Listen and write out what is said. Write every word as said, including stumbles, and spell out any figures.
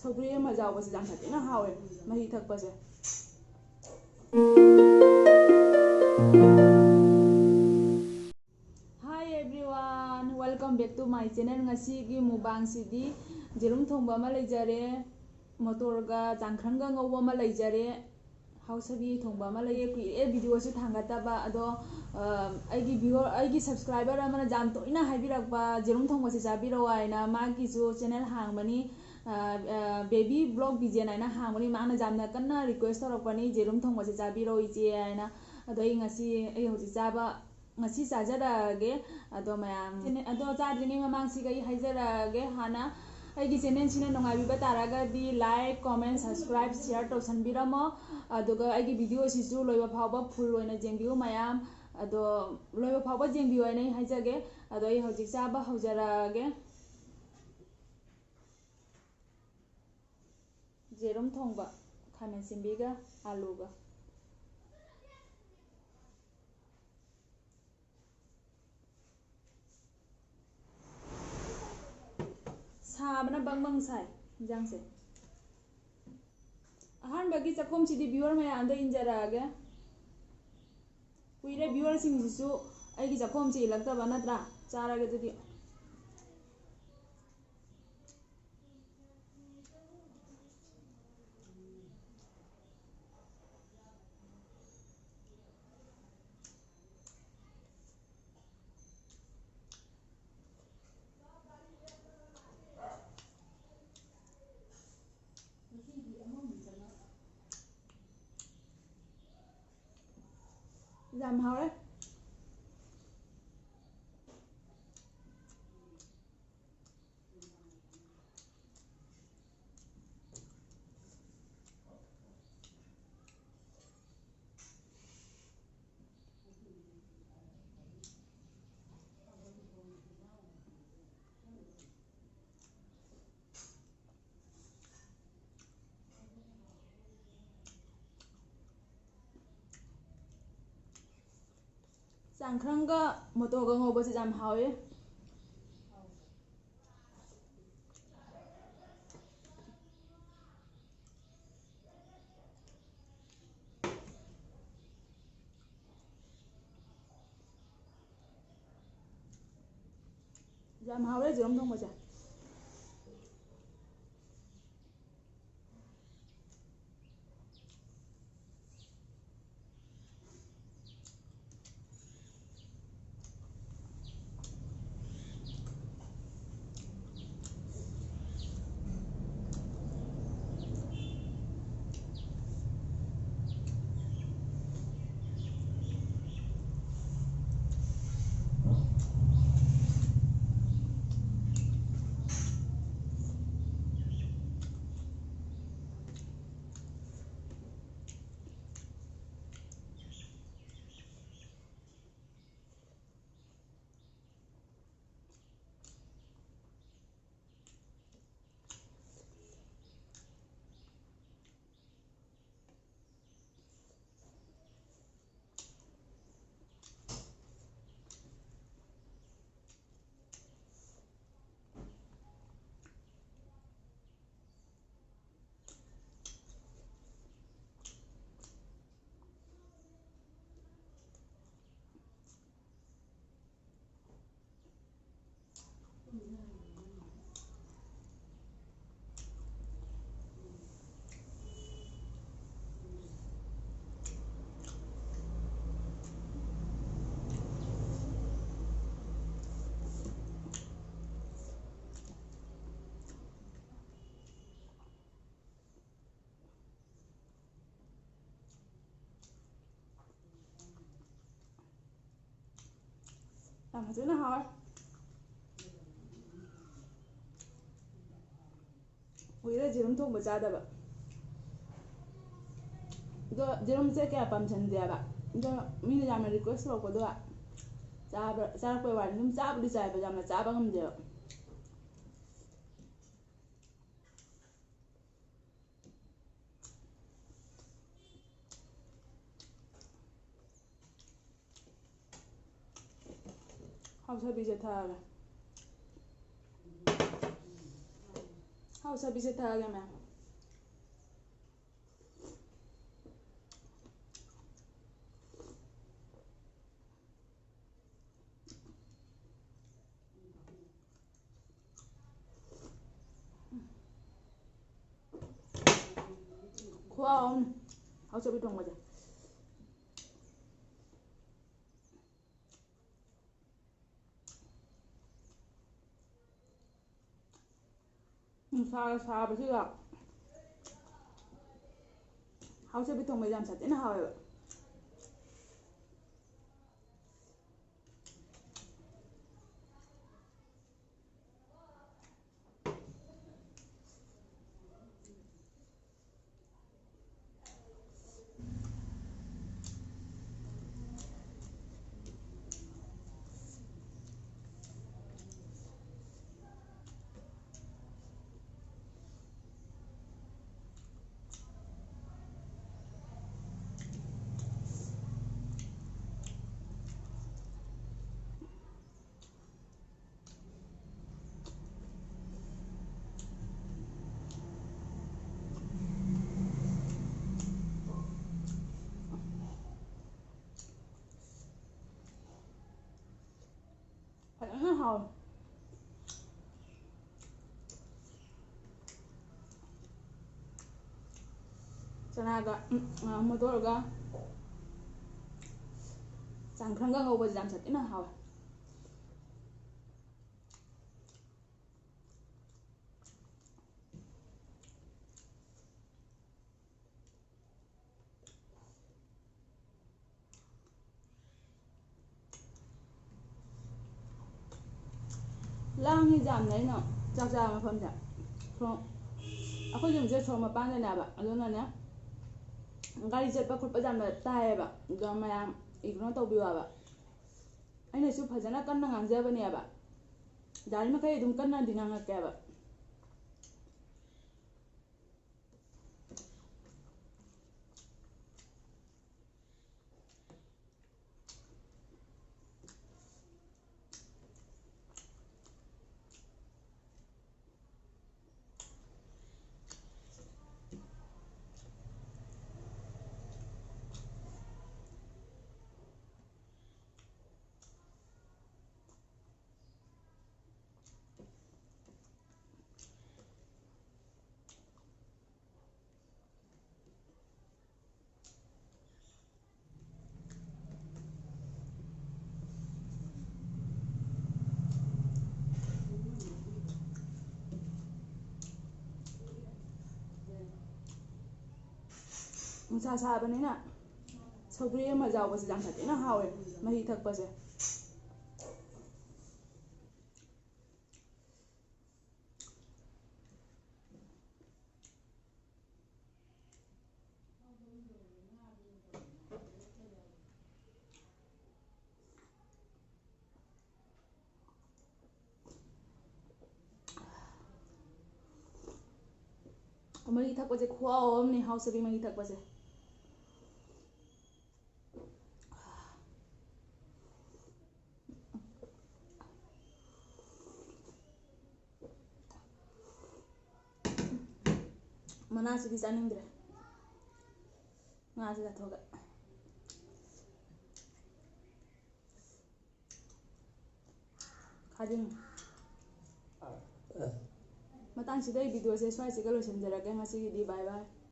ꯁꯧꯒ꯭ꯔꯤ ꯑꯃ ꯌꯥꯎꯕꯁꯦ ꯌꯥꯝ ꯁꯥꯊꯤꯅ ꯍꯥꯎꯋꯦ, ꯃꯍꯤ ꯊꯛꯄꯁꯦ꯫ Hi everyone, welcome back to my channel. ꯉꯁꯤꯒꯤ ꯃꯨꯛꯕꯥꯡꯁꯤꯗꯤ ꯌꯦꯔꯨꯝ ꯊꯣꯡꯕ ꯑꯃ ꯂꯩꯖꯔꯦ, ꯃꯣꯇꯣꯔꯒ ꯆꯥꯡꯈ꯭ꯔꯪꯒ ꯉꯧꯕ ꯑꯃ ꯂꯩꯖꯔꯦ, ꯍꯥꯎꯁꯕꯤ ꯊꯣꯡꯕ ꯑꯃ ꯂꯩꯌꯦ꯫ ꯀꯨꯏꯔꯦ ꯚꯤꯗꯤꯑꯣꯁꯤ ꯊꯥꯡꯒꯠꯇꯕ꯫ ꯑꯗꯣ ꯑ, ꯑꯩꯒꯤ viewer, ꯑꯩꯒꯤ subscriber ꯑꯃꯅ ꯌꯥꯝ ꯇꯣꯏꯅ ꯍꯥꯏꯕꯤꯔꯛꯄ, "ꯌꯦꯔꯨꯝ ꯊꯣꯡꯕꯁꯦ ꯆꯥꯕꯤꯔꯛꯑꯣ" ꯍꯥꯏꯅ꯫ ꯃꯥꯒꯤꯁꯨ channel ꯍꯥꯡꯕꯅꯤ, ꯑ, ꯑ, Baby Vlog Vision ꯍꯥꯏꯅ ꯍꯥꯡꯕꯅꯤ꯫ ꯃꯥꯅ ꯌꯥꯝꯅ ꯀꯟꯅ request ꯇꯧꯔꯛꯄꯅꯤ, "ꯌꯦꯔꯨꯝ ꯊꯣꯡꯕꯁꯦ ꯆꯥꯕꯤꯔꯛꯑꯣ ꯏꯆꯦ" ꯍꯥꯏꯅ꯫ ꯑꯗꯣ ꯑꯩ ꯉꯁꯤ, ꯑꯩ ꯍꯧꯖꯤꯛ ꯆꯥꯕ, ꯉꯁꯤ ꯆꯥꯖꯔꯛꯑꯒꯦ꯫ ꯑꯗꯣ ꯃꯌꯥꯝ, ꯑꯗꯣ ꯆꯥꯗ꯭ꯔꯤꯉꯩ ꯃꯃꯥꯡꯁꯤꯒ ꯑꯩ ꯍꯥꯏꯖꯔꯛꯑꯒꯦ, ꯍꯥꯟꯅ ꯑꯩꯒꯤ channelꯁꯤꯅ ꯅꯨꯡꯉꯥꯏꯕꯤꯕ ꯇꯥꯔꯒꯗꯤ like, comment, subscribe, share ꯇꯧꯁꯟꯕꯤꯔꯝꯃꯣ꯫ ꯑꯗꯨꯒ ꯑꯩꯒꯤ ꯚꯤꯗꯤꯑꯣꯁꯤꯁꯨ ꯂꯣꯏꯕ ꯐꯥꯎꯕ full ꯑꯣꯏꯅ ꯌꯦꯡꯕꯤꯌꯨ ꯃꯌꯥꯝ꯫ ꯑꯗꯣ ꯂꯣꯏꯕ ꯐꯥꯎꯕ ꯌꯦꯡꯕꯤꯌꯨ ꯍꯥꯏꯅ ꯑꯩ ꯍꯥꯏꯖꯒꯦ꯫ ꯑꯗꯣ ꯑꯩ ꯍꯧꯖꯤꯛ ꯆꯥꯕ ꯍꯧꯖꯔꯛꯑꯒꯦ꯫ ꯌꯦꯔꯨꯝ ꯊꯣꯡꯕ, ꯈꯥꯃꯦꯟ ꯁꯤꯟꯕꯤꯒ ꯑꯂꯨꯒ꯫ ꯁꯥꯕꯅ ꯕꯪ ꯕꯪ ꯁꯥꯏ ꯏꯟꯖꯥꯡꯁꯦ꯫ ꯑꯍꯥꯟꯕꯒꯤ ꯆꯥꯛꯈꯨꯝꯁꯤꯗꯤ viewer ꯃꯌꯥꯝꯗ ꯏꯟꯖꯔꯛꯑꯒꯦ꯫ ꯀꯨꯏꯔꯦ viewerꯁꯤꯡꯁꯤꯁꯨ ꯑꯩꯒꯤ ꯆꯥꯛꯈꯨꯝꯁꯤ ꯏꯜꯂꯛꯇꯕ, ꯅꯠꯇ꯭ꯔꯥ? ꯆꯥꯔꯒꯦ ꯑꯗꯨꯗꯤ꯫ ꯌꯥꯝ ꯍꯥꯎꯔꯦ꯫ ꯆꯥꯡꯈ꯭ꯔꯪꯒ ꯃꯣꯇꯣꯔꯒ ꯉꯧꯕꯁꯦ ꯌꯥꯝ ꯍꯥꯎꯋꯦ꯫ ꯌꯥꯝ ꯍꯥꯎꯔꯦ ꯌꯦꯔꯨꯝ ꯊꯣꯡꯕꯁꯦ꯫ ꯌꯥꯝ ꯐꯖꯅ ꯍꯥꯎꯔꯦ꯫ ꯀꯨꯏꯔꯦ ꯌꯦꯔꯨꯝ ꯊꯣꯡꯕ ꯆꯥꯗꯕ꯫ ꯑꯗꯣ ꯌꯦꯔꯨꯝꯁꯦ ꯀꯌꯥ ꯄꯥꯝꯁꯟꯗꯦꯕ꯫ ꯑꯗꯣ ꯃꯤꯅ ꯌꯥꯝꯅ request ꯇꯧꯔꯛꯄꯗꯣ ꯆꯥꯕ, ꯆꯥꯔꯛꯄꯩ ꯋꯥꯅꯤ꯫ ꯑꯗꯨꯝ ꯆꯥꯕꯨꯗꯤ ꯆꯥꯏꯕ, ꯌꯥꯝꯅ ꯆꯥꯕ ꯉꯝꯗꯦꯕ꯫ ꯍꯥꯎꯁꯕꯤꯁꯦ ꯊꯛꯑꯒꯦ꯫ ꯍꯥꯎꯁꯕꯤꯁꯦ ꯊꯛꯑꯒꯦ ꯃꯌꯥꯝ꯫ ꯍꯥꯎꯅꯤ꯫ ꯍꯥꯎ ꯆꯕꯤ ꯊꯣꯡꯕꯁꯦ꯫ ꯅꯨꯡꯁꯥꯒ ꯁꯥꯕꯁꯤꯒ ꯍꯥꯎ ꯆꯕꯤ ꯊꯣꯡꯕꯁꯦ ꯌꯥꯝ ꯁꯥꯊꯤꯅ ꯍꯥꯎꯋꯦꯕ꯫ ꯐꯖꯅ ꯍꯥꯎꯋꯦ꯫ ꯆꯅꯥꯒ, ꯎꯝ, ꯑ, ꯃꯣꯇꯣꯔꯒ ꯆꯥꯡꯈ꯭ꯔꯪꯒ ꯉꯧꯕꯁꯦ ꯌꯥꯝ ꯁꯥꯊꯤꯅ ꯍꯥꯎꯋꯦ꯫ ꯂꯥꯡꯉꯤ ꯌꯥꯝꯅ ꯑꯩꯅ ꯆꯥꯛ ꯆꯥꯕ ꯃꯐꯝꯁꯦ꯫ ꯁꯣ-, ꯑꯩꯈꯣꯏ ꯌꯨꯝꯁꯦ ꯁꯣꯔꯣꯛ ꯃꯄꯥꯟꯗꯅꯦꯕ, ꯑꯗꯨꯅꯅꯦ ꯒꯥꯔꯤ ꯆꯠꯄ ꯈꯣꯠꯄ ꯌꯥꯝꯅ ꯇꯥꯏꯌꯦꯕ꯫ ꯑꯗꯣ ꯃꯌꯥꯝ ignore ꯇꯧꯕꯤꯌꯣꯕ꯫ ꯑꯩꯅꯁꯨ ꯐꯖꯅ ꯀꯟꯅ ꯉꯥꯡꯖꯕꯅꯦꯕ꯫ ꯌꯥꯔꯤꯃꯈꯩ ꯑꯗꯨꯝ ꯀꯟꯅꯗꯤ ꯉꯥꯡꯉꯛꯀꯦꯕ꯫ ꯅꯨꯡꯁꯥ ꯁꯥꯕꯅꯤꯅ ꯁꯧꯒ꯭ꯔꯤ ꯑꯃ ꯌꯥꯎꯕꯁꯦ ꯌꯥꯝ ꯊꯤꯅ ꯍꯥꯎꯋꯦ, ꯃꯍꯤ ꯊꯛꯄꯁꯦ꯫ ꯃꯍꯤ ꯊꯛꯄꯁꯦ ꯈꯨꯍꯥꯎ ꯑꯃꯅꯤ, ꯍꯥꯎꯁꯕꯤ ꯃꯍꯤ ꯊꯛꯄꯁꯦ꯫ ꯃꯅꯥꯁꯤꯗꯤ ꯆꯥꯅꯤꯡꯗ꯭ꯔꯦ꯫ ꯉꯥꯁꯦ ꯆꯥꯊꯣꯛꯑꯒ꯫ ꯈꯥꯖꯤꯡ꯫ ꯃꯇꯥꯡꯁꯤꯗ ꯑꯩ ꯚꯤꯗꯤꯑꯣꯁꯦ ꯁ꯭ꯋꯥꯏꯁꯤꯒ ꯂꯣꯏꯁꯤꯟꯖꯔꯒꯦ ꯉꯁꯤꯒꯤꯗꯤ꯫ ꯕꯥꯏ ꯕꯥꯏ꯫